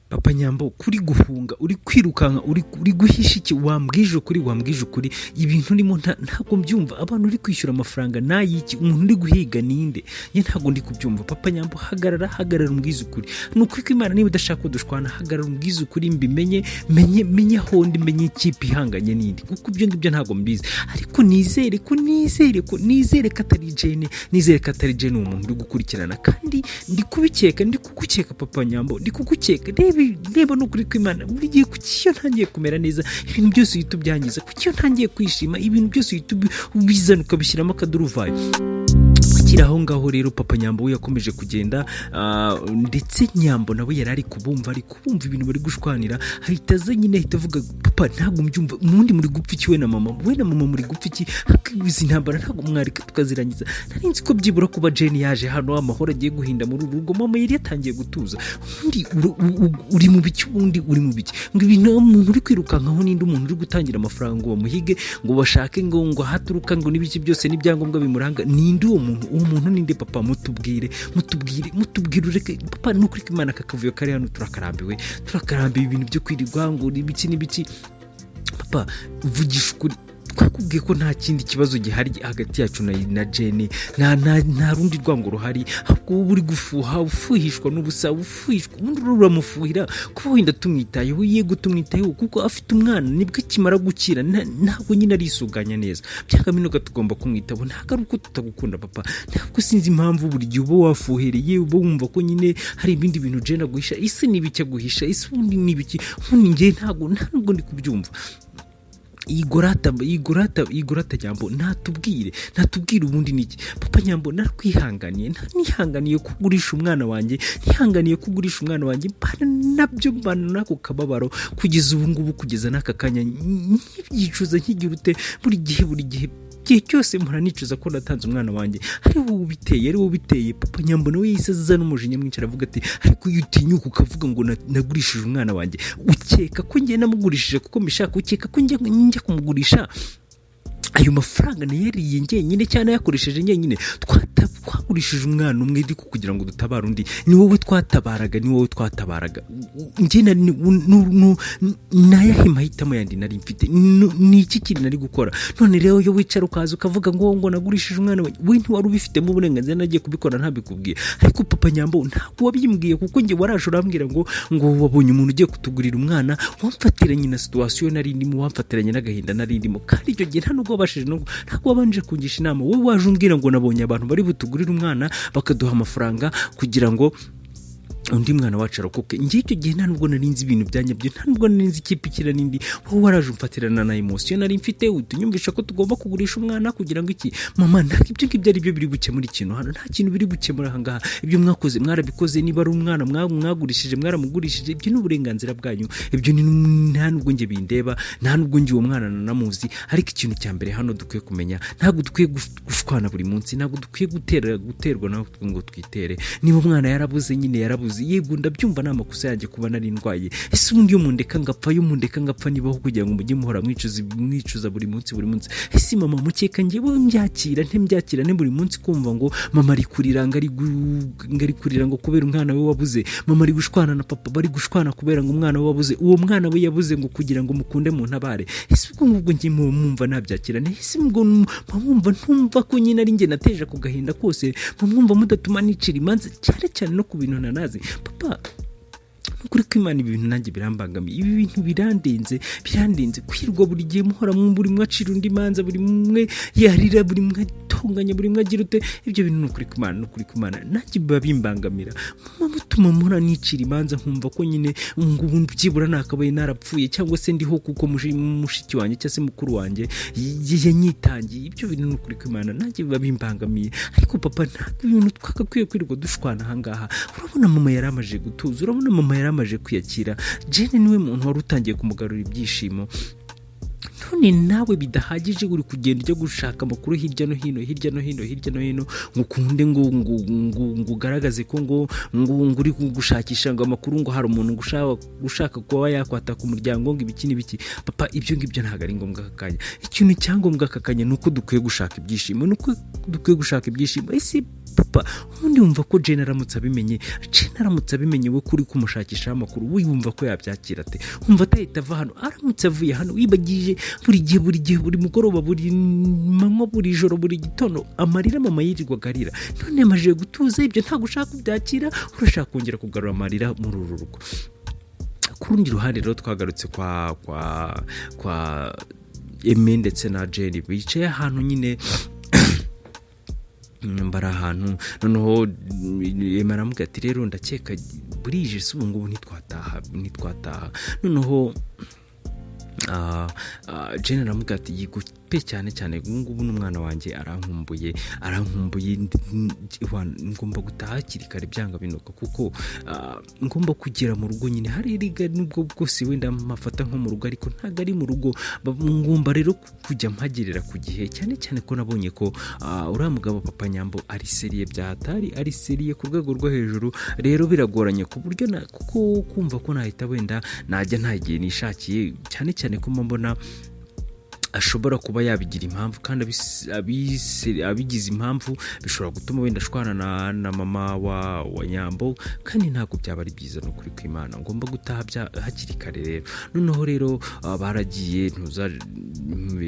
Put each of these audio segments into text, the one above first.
Papa Nyambo, kuri guhunga, uri kwirukanka, uri guhisha iki? Wambwije ukuri, wambwije ukuri. Ibintu urimo ntabwo mbyumva. Abantu uri kwishyura amafaranga n'ayiki? Umuntu uri guhiga ninde? Njye ntabwo ndi kubyumva. Papa Nyambo, hagarara, hagarara, umbwize ukuri. Ni ukuri ko Imana, niba udashaka ko dushwana, hagarara umbwize ukuri, mbimenye, menye, menye aho ndi, menye ikipe ihanganye n'indi, kuko ibyo ngibyo ntabwo mbizi. Ariko nizere ko atari Jene, nizere ko atari Jene uwo muntu uri gukurikirana. Kandi ndi kubikeka, ndi kugukeka, Papa Nyambo, ndi kugukeka. Reba, reba, ni ukuri kw'Imana, buri gihe kuki iyo ntangiye kumera neza ibintu byose uhita ubyangiza? Kuki iyo ntangiye kwishima ibintu byose uhita ubizana ukabishyiramo akaduruvayo? Akiri aho ngaho rero, Papa Nyambo we yakomeje kugenda, ndetse Nyambo nawe yari ari kubumva ibintu bari gushwanira. Ahita aza nyine, ahita avuga: "Papa, ntabwo mbyumva. Ubundi muri gupfa iki we na mama? We na mama muri gupfa iki? Izi ntambara ntabwo mwareka tukazirangiza? Nari nzi ko byibura kuba Jane yaje hano amahoro agiye guhinda muri uru rugo. Mama yari yatangiye gutuza. Ubundi uri mu biki? Ubundi uri mu biki? Ngo ibintu umuntu uri kwirukankaho n'indi, umuntu uri gutangira amafaranga ngo bamuhige, ngo bashake ngo ahaturuka, ngo n'ibiki byose n'ibyangombwa bimuranga, ninde uwo muntu? Uwo muntu ninde? Papa, mutubwire, mutubwire, mutubwire, ureke." Papa, ni ukuri ko Imana, aka kavuyo kari hano turakarambiwe, turakarambiwe. Ibintu byo kwirirwa ngo ibiki n'ibiki. Papa, vugisha ukuri. Twakubwiye ko nta kindi kibazo gihari hagati yacu na Jene, nta rundi rwango ruhari. Ahubwo wowe uri gufuha, ufuhishwa n'ubusa, ufuhishwa. Ubundi uramufuhira kuba wenda tumwitayeho. Yego, tumwitayeho kuko afite umwana, nibwo akimara gukira, ntabwo nyine arisuganya neza byakaminuka, tugomba kumwitaho. Ntabwo ari uko tutagukunda, papa. Ntabwo sinzi impamvu buri gihe uba wafuhereye, uba wumva ko nyine hari ibindi bintu Jene aguhisha. Isi ni ibiki aguhisha? Isi ubundi ni ibiki? Ubundi njye ntabwo, ntabwo ndi kubyumva. Yigorata, yigorata, yigorata. Nyambo, natubwire, natubwire ubundi niki? Papa Nyambo, narakwihanganiye, nihanganiye kugurisha umwana wanjye, nihanganiye kugurisha umwana wanjye, mbana nabyo, mbana n'ako kababaro kugeza ubu ngubu, kugeza n'aka kanya nkibyicuza, nkigira ute. Buri gihe, buri gihe, igihe cyose mpora nicuza ko natanze umwana wanjye. Ari wowe ubiteye, ari wowe ubiteye. Papa Nyambo nawe yahise aza n'umujinya mwinshi, aravuga ati: "Ariko iyo utinyuka ukavuga ngo nagurishije umwana wanjye, ukeka ko njye namugurishije kuko mbishaka? Ukeka ko njya kumugurisha ayo mafaranga nayariye njyenyine cyane, nayakoresheje njyenyine? Twagurishije umwana umwe, ariko kugira ngo dutabare undi. Ni wowe twatabaraga, ni wowe twatabaraga. Njye nayahe mahitamo yandi nari mfite? Ni iki kintu nari gukora? None rero iyo wicara ukaza ukavuga ngo nagurishije umwana we, we ntiwari ubifitemo uburenganzira. Nagiye kubikora ntabikubwiye." Ariko Papa Nyambo, ntabwo wabimbwiye, kuko njye waraje urambwira ngo wabonye umuntu ugiye kutugurira umwana, wamfatiranye na situation nari ndimo, wamfatiranye n'agahinda nari ndimo. Kandi icyo gihe nta nubwo wabashije no ntabwo wabanje kungisha inama. Wowe waje umbwira ngo nabonye abantu bari butugurire umwana, bakaduha amafaranga kugira ngo undi mwana wacu arokoke. Njye icyo gihe nta nubwo nari nzi ibintu bya nyabyo, nta nubwo nari nzi ikipe ikira n'indi. Wowe waraje umfatirana na émotion nari mfite, uhita unyumvisha ko tugomba kugurisha umwana kugira ngo iki? Mama, ntabwo ibyo ngibyo ari byo biri bukemura ikintu hano, nta kintu biri gukemura aha ngaha. Ibyo mwakoze mwarabikoze. Niba ari umwana mwagurishije, mwaramugurishije, ibyo ni uburenganzira bwanyu. Ibyo ni nta nubwo njye bindeba, nta nubwo njye uwo mwana nanamuzi. Ariko ikintu cya mbere hano dukwiye kumenya, ntabwo dukwiye gushwana buri munsi, ntabwo dukwiye guterwa nawe ngo twitere. Niba umwana yarabuze, nyine yarabuze. Yego, ndabyumva, ni amakosa yanjye kuba nari ndwaye. Ese ubundi iyo mundeka ngapfa, iyo mundeka ngapfa nibaho kugira ngo mujye muhora mwicuza, mwicuza buri munsi, buri munsi? Ese mama, mukeka njyewe mbyakira nte? Mbyakira nte buri munsi kumva ngo mama ari kurira, ngo ari kurira ngo kubera umwana we wabuze? Mama ari gushwana na papa, bari gushwana kubera ngo umwana we wabuze, uwo mwana we yabuze ngo kugira ngo mukunde mu ntabare. Ese ubwo ngubwo njye mwumva nabyakira nte? Ese ubwo muba mwumva ntumva ko nyine ari njye nateje ako gahinda kose? Muba mwumva mudatuma nicira imanza, cyane cyane no ku bintu ntanazi? Papa, nukuri ko Imana, ibi bintu nanjye birambangamiye, ibi bintu birandenze, birandenze. Kwirwa buri gihe muhora buri umwe acira undi imanza, buri umwe yarira, buri umwe atonganya, buri umwe agira ute, ibyo bintu ni ukuri kw'Imana, ni ukuri kw'Imana, nanjye biba bimbangamira. Muba mutuma mpora nicira imanza, nkumva ko nyine ngo ubu byibura nakabaye narapfuye, cyangwa se ndiho kuko mushiki wanjye cyangwa se mukuru wanjye yanyitangiye. Ibyo bintu ni ukuri kw'Imana, nanjye biba bimbangamiye. Ariko papa, ntabwo ibintu twagakwiye kwirirwa dushwana ahangaha. Urabona mama yari amaze gutuza, urabona mama yari amaze kwiyakira. Jene niwe muntu wari utangiye kumugarura ibyishimo. None nawe bidahagije, uri kugenda ujya gushaka amakuru hirya no hino, hirya no hino, hirya no hino, ngo ukunde ngo ugaragaze ko ngo uri gushakisha ngo amakuru, ngo hari umuntu ngo ushaka kuba yakwataka umuryango, ngo ibiki n'ibiki. Papa, ibyo ngibyo ntabwo ari ngombwa aka kanya. Ikintu cyangombwa aka kanya ni uko dukwiye gushaka ibyishimo, ni uko dukwiye gushaka ibyishimo. Ese Papa, ubundi wumva ko Jane aramutse abimenye, Jane aramutse abimenye we kuri kumushakishaho amakuru, we wumva ko yabyakira ate? Wumva atahita ava hano? Aramutse avuye hano, wibagije buri gihe, buri gihe, buri mugoroba, buri manywa, buri joro, buri gitondo, amarira mama yirirwaga arira, none yamajije gutuza, ibyo ntabwo ushaka kubyakira, urashaka kongera kugarura amarira muri uru rugo. Ku rundi ruhande rero twagarutse kwa Eme ndetse na Jane, bicaye ahantu nyine, bari ahantu. Noneho Eme aramubwira ati: "Rero ndakeka burije, si ubu ngubu ntitwataha?" Noneho Jane aramubwira ati: "Yego pe, cyane cyane ubu ngubu n'umwana wanjye arankumbuye, arankumbuye, ngomba gutaha hakiri kare byanga binuka, kuko ngomba kugera mu rugo nyine hari riga, nubwo bwose wenda mafata nko mu rugo, ariko ntabwo ari mu rugo. Ngomba rero kujya mpagerera ku gihe, cyane cyane ko nabonye ko uriya mugabo Papa Nyambo ari sérieux bya hatari, ari sérieux ku rwego rwo hejuru. Rero biragoranye ku buryo kuko kumva ko nahita wenda najya nta gihe nishakiye, cyane cyane ko mba mbona ashobora kuba yabigira impamvu, kandi abigize impamvu bishobora gutuma wenda ashwana na mama wa Nyambo, kandi ntabwo byaba ari byiza. Ni ukuri kw'Imana, ngomba gutaha hakiri kare." Rero noneho rero baragiye, ntuza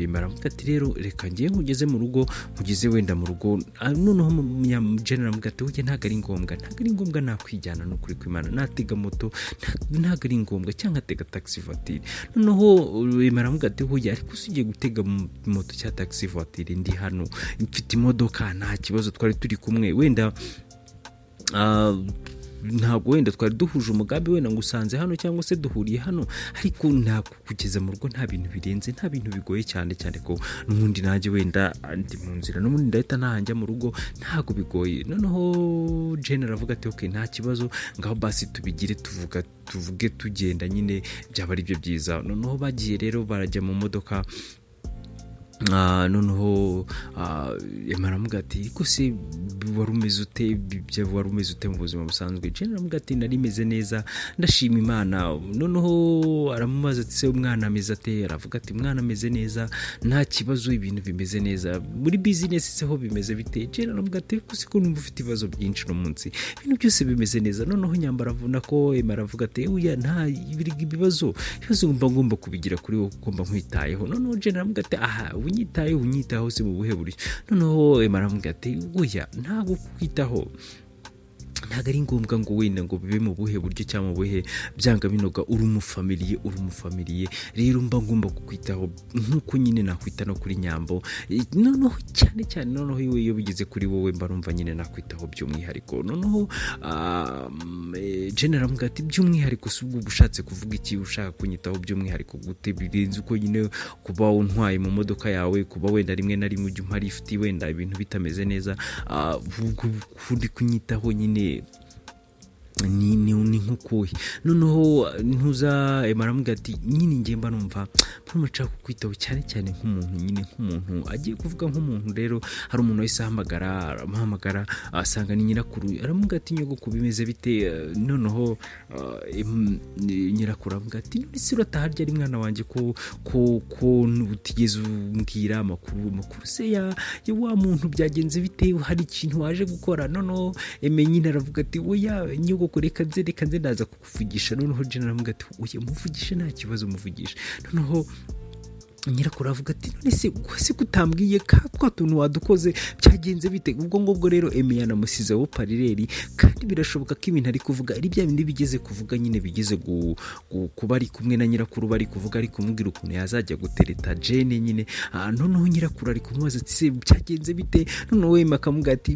baravuga ati: "Rero reka ngiye nkugeze mu rugo, nkugeze wenda mu rugo." Noneho General aramubwira ati: "Ujye, ntabwo ari ngombwa, ntabwo ari ngombwa, nakwijyana, ni ukuri kw'Imana, natega moto, ntabwo ari ngombwa, cyangwa atega taxi voiture." Noneho aramubwira ati: "Hoya, ariko se ugiye gutega moto cyangwa taxi voiture, ndi hano mfite imodoka, nta kibazo, twari turi kumwe, wenda ntabwo wenda twari duhuje umugambi, wenda ngo usanze hano cyangwa se duhuriye hano, ariko ntabwo kugeza mu rugo nta bintu birenze, nta bintu bigoye, cyane cyane ko n'ubundi nanjye wenda ndi mu nzira, n'ubundi ndahita nahajya mu rugo, ntabwo bigoye." Noneho Jane aravuga ati: "Ok, nta kibazo, ngaho basi tubigire, tuvuga tuvuge tugenda nyine, byaba ari byo byiza." Noneho bagiye rero, barajya mu modoka. Noneho Emma aramubwira ati: "Ariko se wari umeze ute? Wari umeze ute mu buzima busanzwe?" Jane aramubwira ati: "Nari meze neza, ndashima Imana." Noneho aramubaza ati: "Se umwana ameze ate?" Aravuga ati: "Umwana ameze neza, nta kibazo, ibintu bimeze neza. Muri business se ho bimeze bite?" Jane aramubwira ati: "Ariko siko numva ufite ibibazo byinshi uno munsi, ibintu byose bimeze neza." Noneho Nyambara aravuna ko Emma aravuga ati: "Oya, nta ibibazo, ibibazo mba ngomba kubigira kuri wowe kuko mba nkwitayeho." Noneho Jane aramubwira ati: "Aha unyitayeho, unyitaho se mu buhe buryo?" Noneho Emma aramubwira ati: "Oya, ntabwo kukwitaho ntabwo ari ngombwa ngo wenda ngo bibe mu buhe buryo cyangwa mu buhe, byanga binoga uri umufamiliye, uri umufamiliye, rero mba ngomba kukwitaho nk'uko nyine nakwita no kuri Nyambo. Noneho cyane cyane noneho iyo bigeze kuri wowe mba numva nyine nakwitaho by'umwihariko." Noneho Jane aramubwira ati: "By'umwihariko si ubwo ushatse kuvuga iki? Ushaka kunyitaho by'umwihariko gute, birenze uko nyine kuba untwaye mu modoka yawe, kuba wenda rimwe na rimwe ujya umpa lifuti wenda ibintu bitameze neza? Ubwo kundi kunyitaho nyine ni nk'ukuhe?" Noneho ntuza Emma aramubwira ati: "Nyine njye mba numva nshaka kukwitaho cyane cyane nk'umuntu nyine, nk'umuntu agiye kuvuga nk'umuntu." Rero hari umuntu wahise ahamagara, aramuhamagara asanga ni nyirakuru. Aramubwira ati: "Nyogoko, bimeze bite?" Noneho nyirakuru aramubwira ati: "None se urataha ryari, mwana wanjye, ko utigeze umbwira amakuru? Amakuru se ya wa muntu byagenze bite? Hari ikintu waje gukora?" Noneho Eme nyine aravuga ati: "Oya nyogoko, reka nze ndaza kukuvugisha." Noneho Jane aramubwira ati: "Oya, muvugishe, nta kibazo, muvugishe." Noneho nyirakuru avuga ati: "None se kutambwiye ka twa tuntu wadukoze, byagenze bite?" Ubwo ngubwo rero Eme yanamusizeho parleur, kandi birashoboka ko ibintu ari kuvuga ari bya bindi bigeze kuvuga nyine, bigeze kuba ari kumwe na nyirakuru, bari kuvuga, ari kumubwira ukuntu yazajya gutereta Jane nyine. Noneho nyirakuru ari kumubaza ati: "Se byagenze bite?" Noneho Eme akamubwira ati: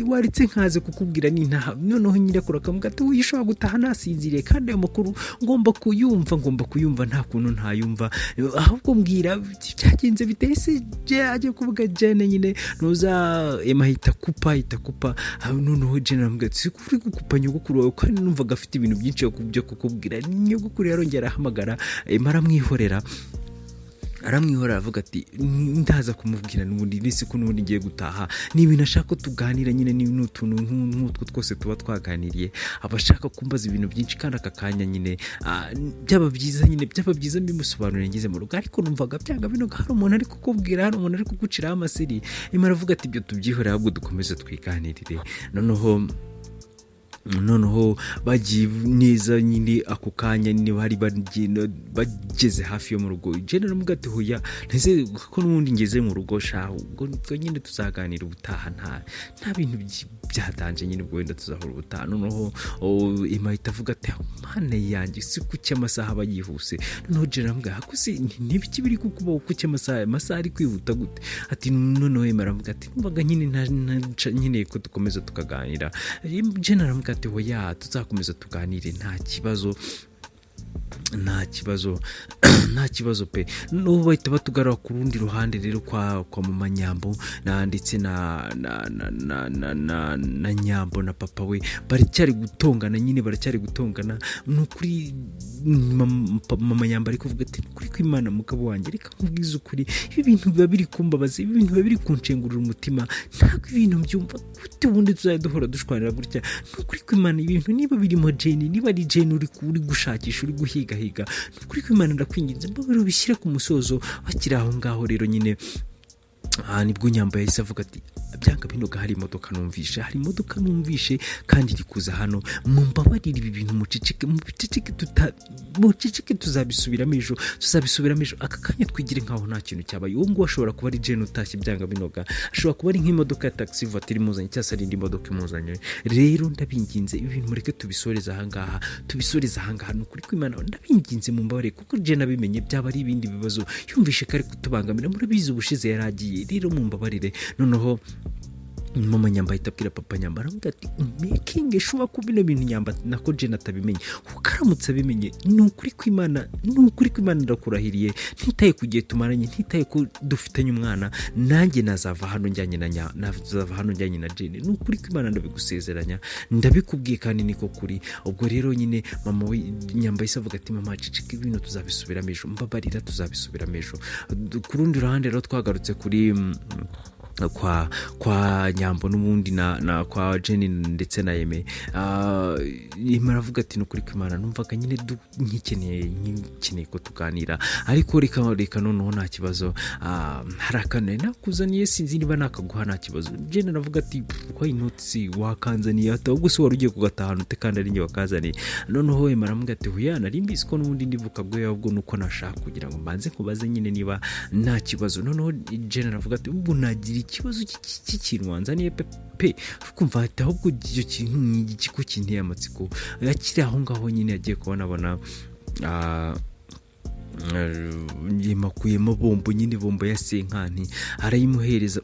"Waretse nkaze kukubwira nintaha." Noneho nyirakuru akamubwira ati: "Uyu ushobora gutaha nasinziriye, kandi ayo makuru ngomba kuyumva, ngomba kuyumva, nta kuntu ntayumva, ahubwo mbwira byagenze bite ese?" Agiye kuvuga Jane nyine, ntuza Ema ahita kupa, ahita kupa. Noneho Jane aramubwira ati: "Uri gukupa nyogokuru wawe kandi numvaga afite ibintu byinshi byo kukubwira." Nyogokuru yarongera arahamagara, Ema aramwihorera. Aramwihora, aravuga ati: "Ndaza kumubwira n'ubundi, nese ko n'ubundi ngiye gutaha, ni ibintu ashaka ko tuganira nyine, ni utuntu nk'utwo twose tuba twaganiriye, aba ashaka kumbaza ibintu byinshi, kandi aka kanya nyine byaba byiza nyine, byaba byiza mbimusobanuriye ngeze mu rugo, ariko numvaga byanga binoga hari umuntu ari kukubwira, hari umuntu ari kuguciraho amasiri." Emma aravuga ati: "Ibyo tubyihorere, ahubwo dukomeze twiganirire." Noneho bagiye neza nyine, ako kanya nyine bari bageze hafi yo mu rugo. Jene aramubwira ati: "Hoya, ntese ko n'ubundi ngeze mu rugo sha, ubwo nyine tuzaganira ubutaha, nta bintu byatanje nyine, ubwo wenda tuzahura ubutaha." Noneho Emma ahita avuga ati: "Mana yanjye, si kuki amasaha aba yihuse?" Noneho Jene aramubwira: "Ako se n'ibiki biri kukubaho? Kuki amasaha ari kwihuta gute?" Ati noneho Emma aravuga ati: "Numvaga nyine nkeneye ko dukomeza tukaganira." Jene aramubwira ati: "Hoya, tuzakomeza tuganire, nta kibazo, nta kibazo, nta kibazo pe." N'ubu bahita batugarura ku rundi ruhande rero kwa mama Nyambo na ndetse na Nyambo na papa we baracyari gutongana nyine, baracyari gutongana. Ni ukuri mama Nyambo ari kuvuga ati: "Kuri kw'Imana, mugabo wanjye, reka nkubwize ukuri, ibi bintu biba biri kumbabaza, ibi bintu biba biri kunshengurira umutima, ntabwo ibintu mbyumva gute ubundi tuzajya duhora dushwanira gutya. Ni ukuri kw'Imana, ibintu niba birimo Jeni, niba ari Jeni uri gushakisha, uri guhigahiga, ni ukuri kw'Imana, ndakwinginze, mbabare ubishyire ku musozo." Bakiri aho ngaho rero nyine, aha nibwo Nyambo yahise avuga ati: "Byanga binoga hari imodoka numvishe, hari imodoka numvishe kandi iri kuza hano. Mumbabarire, ibi bintu muceceke, muceceke, muceceke, tuzabisubiramo ejo, tuzabisubiramo ejo. Aka kanya twigire nkaho nta kintu cyabaye. Uwo nguwo ashobora kuba ari Jene utashye, byanga binoga ashobora kuba ari nk'imodoka ya taxi voiture imuzanye, cyangwa se ari indi modoka imuzanye. Rero ndabinginze, ibi bintu mureke tubisoreze ahangaha, tubisoreze ahangaha. Ni ukuri kw'Imana, ndabinginze, mumbabarire, kuko Jene abimenye byaba ari ibindi bibazo, yumvishe ko ari kutubangamira. Murabizi ubushize yari agiye, rero mumbabarire." Noneho mama Nyamba ahita abwira papa Nyamba, aravuga ati: "Making sure ko bino bintu Nyamba nako Jene atabimenye, kuko aramutse abimenye, ni ukuri kw'Imana, ni ukuri kw'Imana, ndakurahiriye, ntitaye ku gihe tumaranye, ntitaye ko dufitanye umwana, nanjye nazava hano njyanye na nazava hano njyanye na Jene. Ni ukuri kw'Imana, ndabigusezeranya, ndabikubwiye kandi niko kuri." Ubwo rero nyine mama we Nyamba yahise avuga ati: "Mama, ceceka, ibintu tuzabisubiramo ejo, mbabarira, tuzabisubiramo ejo." Ku rundi ruhande rero twagarutse kuri kwa Nyambo n'ubundi na kwa Jenny ndetse na Yeme. Yeme aravuga ati: "Nukuri kw'Imana, numvaga nyine nkikeneye ko tuganira, ariko reka noneho nta kibazo. Hari akantu nari nakuzaniye, sinzi niba nakaguha, nta kibazo." Jenny aravuga ati: "Why not si wakanzaniye?" Ati: "Ahubwo se wari ugiye kugatahana ute kandi ari njye wakazaniye?" Noneho Yeme aramubwira ati: "Hoya, nari mbizi ko n'ubundi ndi bukaguhe, ahubwo nuko nashaka kugira ngo mbanze nkubaze nyine niba nta kibazo." Noneho Jenny aravuga ati: "Ubwo nagira ikibazo cy'ikintu wanzaniye pe pe?" Kumva ati: "Ahubwo icyo kintu ni igiki ko kinteye amatsiko?" Akiri aho ngaho nyine yagiye kubona abona yemakuyemo bombo nyine, bombo ya cinquante, arayimuhereza.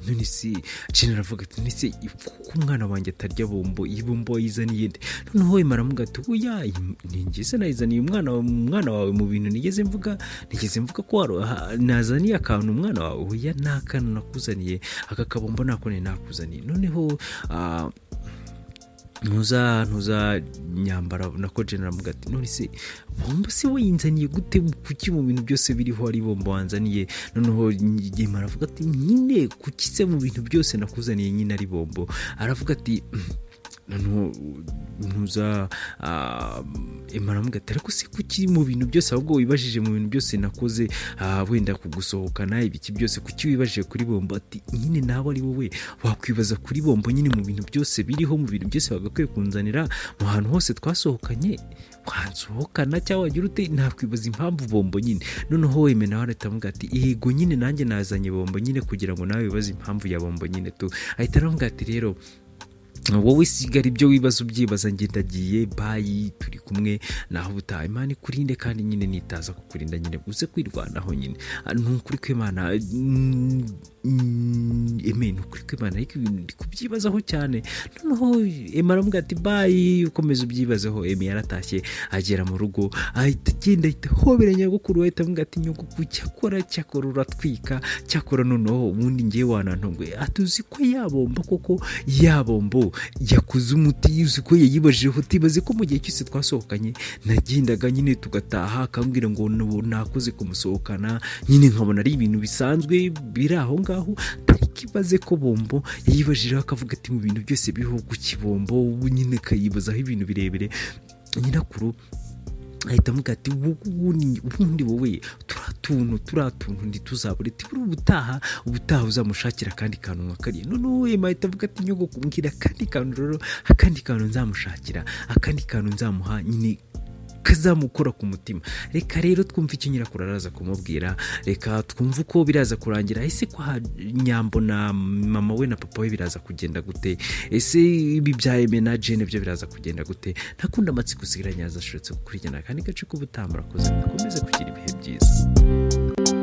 None se Jene aravuga ati: "None se kuko umwana wanjye atarya bombo, iyi bombo wayizaniye nde?" Noneho we aramuga ati: "Oya, nigeze nayizaniye umwana wawe mu bintu nigeze mvuga ko nazaniye akantu umwana wawe? Oya, nta kantu nakuzaniye, aka kabombo nako nari nakuzaniye." Noneho ntuza nyambara nako Jene aramuga ati: "None se bombo se wayinzaniye gute? Kuki mu bintu byose biriho ari bombo wanzaniye?" Noneho Yema aravuga ati: "Nyine kuki se mu bintu byose nakuzaniye nyine ari bombo?" Aravuga ati, noneho ntuza Emma aramuga ati: "Ariko se kuki mu bintu byose ahubwo wibajije, mu bintu byose nakoze, wenda kugusohokana, ibiki byose, kuki wibajije kuri bombo?" Ati: "Nyine nawe ari wowe wakwibaza kuri bombo nyine, mu bintu byose biriho, mu bintu byose wagakwiye kunzanira, mu hantu hose twasohokanye, wansohokana cyangwa wagira ute, nakwibaza impamvu bombo nyine." Noneho weme nawe arahita amuga ati: "Yego nyine, nanjye nazanye bombo nyine kugira ngo nawe wibaze impamvu ya bombo nyine tu." Ahita aravuga ati: "Rero wowe sigara ibyo wibaza ubyibaza, njye ndagiye, bye, turi kumwe naho ubutaha, Imana ikurinde, kandi nyine nitaza kukurinda nyine uze kwirwanaho nyine." Ni ukuri kw'Imana. Eme, ni ukuri kw'Imana, ariko ibintu ndi kubyibazaho cyane. Noneho Eme aramubwira ati: "Bye, ukomeza ubyibazeho." Eme yaratashye, agera mu rugo, ahita agenda, ahita ahobera nyogokuru, ahita amubwira ati: "Nyogokuru, cyakora, cyakora uratwika, cyakora noneho ubundi ngewe wanantunguye." Ati: "Uzi ko yabomba koko, yabombo yakoze umuti? Uzi ko yayibajijeho?" Tibaze ko mu gihe cyose twasohokanye nagendaga nyine tugataha akambwira ngo nakoze kumusohokana, nyine nkabona ari ibintu bisanzwe biri aho ngaho. Ariko ibaze ko bombo yayibajijeho, akavuga ati: "Mu bintu byose biriho ku kibombo," ubu nyine akayibazaho ibintu birebire. Nyirakuru ahita amuga ati: "Ubundi wowe turiya tuntu ntituzabure." Ati: "Buri ubutaha uzamushakira akandi kantu nka kariya." Noneho we ahita avuga ati: "Nyogoko, mbwira akandi kantu rero, akandi kantu nzamushakira, akandi kantu nzamuha nyine kazamukora ku mutima." Reka rero twumve icyo nyirakuru araza kumubwira, reka twumve uko biraza kurangira. Ese kwa Nyambo na mama we na papa we biraza kugenda gute? Ese ibi bya Eme na Jene byo biraza kugenda gute? Ntakunda amatsiko usigaranye, yazashobotse gukurikirana akandi gace k'ubutaha. Murakoze, mukomeze kugira ibihe byiza.